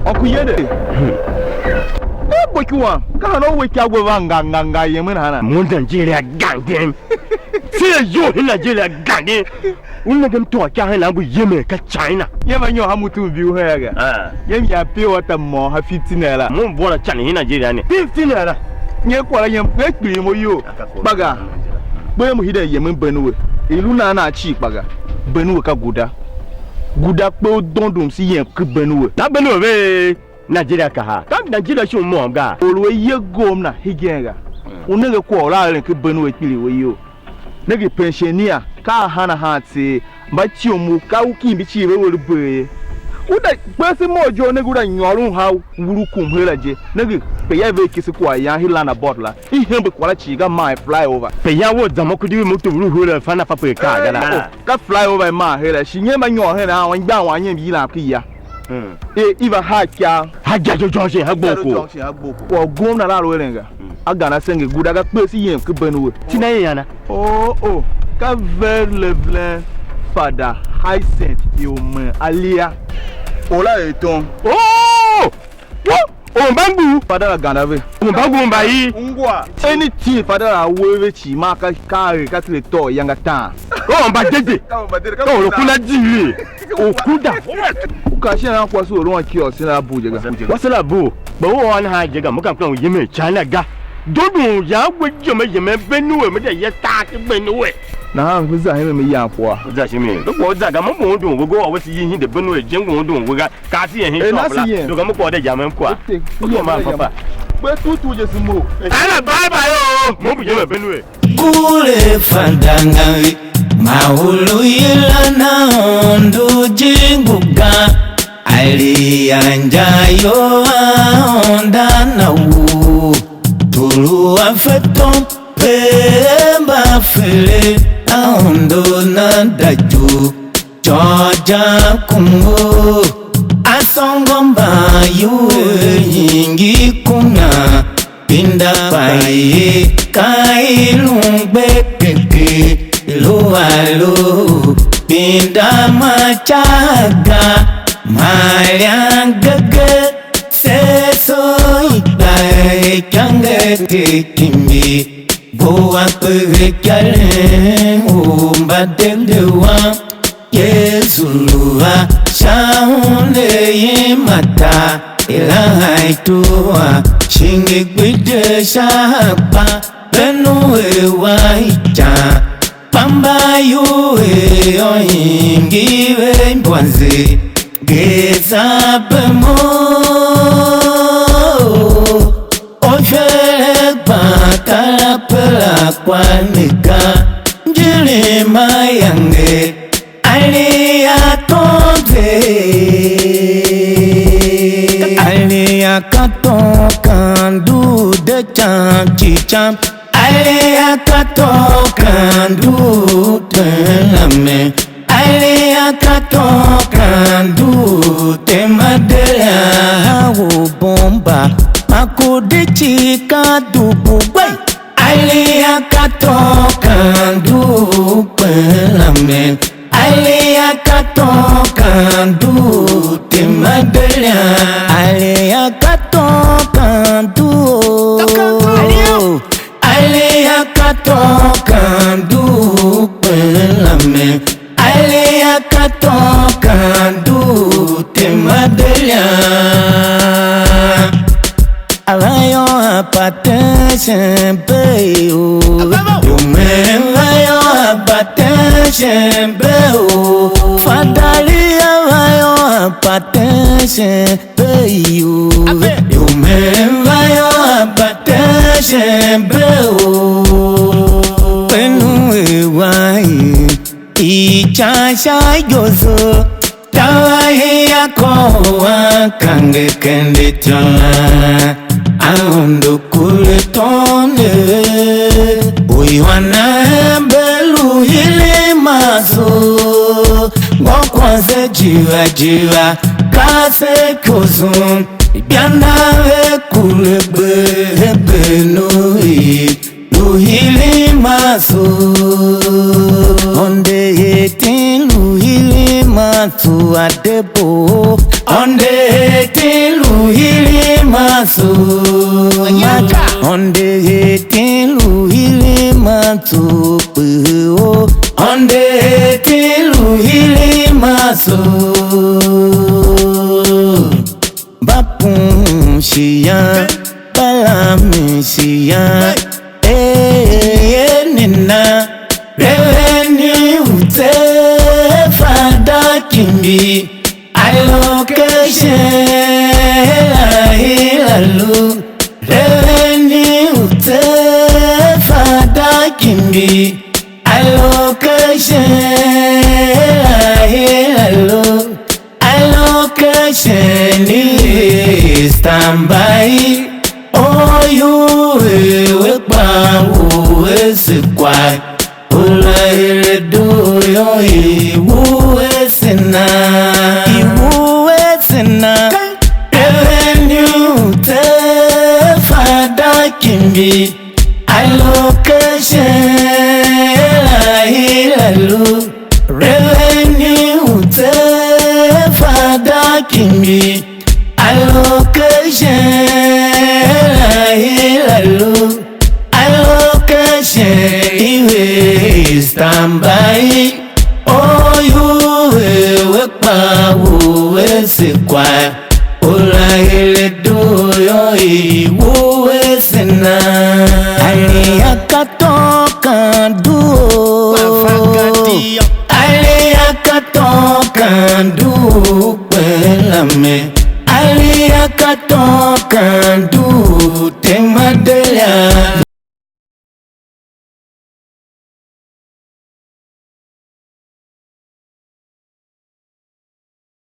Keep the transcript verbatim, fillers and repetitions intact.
Uncle Yende. Ka boki wam, ka hana u we ikyav gbe van nga nga nga yemen hana? Mo Nigeria gangin. Se yo hi Nigeria gangin. U nenge m tôô ikyav hen a ngu yemen ka China. Ye va nyôr ha mutum viu hen ga. Ah. Ye m ya pure water mo ha fifty naira. Mo m bora can hi Nigeria ne. Fifty naira. Nye kwara yem, ne kpiligh mo iyol. Kpa ga. Kpe mo hide yemen Benue. I lu nan a cii kpa ga. Benue ka guda. Guda kpe u dondon si yem ki Benue. Na Benue ve Nigeria kaha. Ka Nigeria shi u môm ga. Or u a ye gomna hegen ga. U nenge kwagh u la eren ki Benue kpiligh we iyol. Nenge penshenia, ka a hana han tseegh, mba tiom u ka u kimbi cii ve lu bee ye. U da kpese mo je u nenge u da nyôron ha urukum her la je. Nenge pe ya ve kese kwagh yan hi lana bot la. I hembe kwagh la cii ga man fly over. Pe yan wo zama kudi mu tu lu hule fa na fa pe ka ga la. Oh, ka fly over man her la. Shi nyen mba nyôr hen a wan gban wan nyem yilam ki ya. E, i va haa ikyav. Ha ja jo jo shi ha gbo ko. Kwagh u gomna la lu eren ga. A gana senge guda ga kpe si yem ki Benue. Tina ye yana. Oh, oh. Ka very Reverend Father Hyacinth Iumen Alia. Ola eton. Oh! Wo! Omba ngu. Father la ganda ve. Omba ngu mba yi. Ungwa. Anything Father la we ve chi ma ka ka ka tile to yanga tan. Omba dede. Ka omba dede. Ka oro kuna diri. Okuda. U ka shin an kwase u lu a kiosk shin a Abuja ga. Wase la bu, kpa u ôôn nahan je ga, mo kam kera u yemen China ga. Dodon u yan we yem a yemen Benue, me de ye taa ki Benue. Nahan me za hemen me yan kwagh. U za shi mi. Lu kwagh u za ga, mo ngu undun we go, a we si yin hinde Benue je ngu undun we ga. Ka si yen hin shop la. Lu ga mo kwagh de jam m kwagh. Okay, ma papa. Kpe tu tu je si mo. Ana bye bye o, mo bu yemen Benue. Kule fandangari, maulu yila na ondo jinguga, alianja yo aonda na wu, tulu afetom, pemba fele, aondo na daju, Georgia kungo, asongo mba yu, ingi kuna, Pinda paye ka i lu mgbegege, lu a lu, pinda macaga, malyangege, se so i gba ikange te kimbi, bo a kpeghe kyalen u mba dende wam. Yesu lu a sha une i mata, i la i tua, shingi gbidye sha akpa, Benue wa ican, kpamba yu e o ingi ve mbwanze, geza bemo. Ofere gba kar apera kwa ne ga, njirima yange, ali a tonze, ali a katon kandu de cham chicham, ali a katon kandu tename. Alea ka tôô ka ndu tema dera a u bomba, ma ku di cii ka dubu gbe. Alea ka tôô ka ndu kpelamen. Alea ka tôô ka ndu tema dera. Alea ka tôô ka ndu. Alea ka tôô ka ndu kpelamen. Alea ka tôô ka ndu tema dera. Ava yô, a paten shin be u. Yo, me va yô, a paten shin be u. Fadali ava yô, a paten shin be u. Yo, me va yô, a paten shin be u. Penu e wa i. Ican sha iyoso, tawa hia kôr a kange ken ityô la, a undu kure tom ne. Uiwan a ember u hili maso, ngô kwase jiva jiva, ka se ikoson, ibia na ve kure gbe, gbe nu i. Luhili maso, onde etin luhili maso adebo. Onde etin Maso. Hande hetin lu hili maso kpeo. Hande hetin lu hili maso. Bapun shiyan, balam shiyan. Eh, nina, revenue te fada kimbi. Allocation, hila, hila, lu. Revenue te fada kimbi. Allocation, hila, hila, lu. Allocation, standby. Oh, you, we, we, we, se kwai. Ula ile do yo iwu esena. Iwu esena. Revenue te fada kimbi. Allocation, hila, hila, lu. Revenue te fada kimbi. Allocation, hila, hila, lu. Allocation, iwe standby. Oh, you, we, we, kpa, wo, we, se, kwai. Ula, ile, do, yo, i, wo, we, se, na. Ali, akato, kan, du, o. Ali, akato, kan, du, kwe, la, me. Ali, akato, kan, du, tema, de, ya.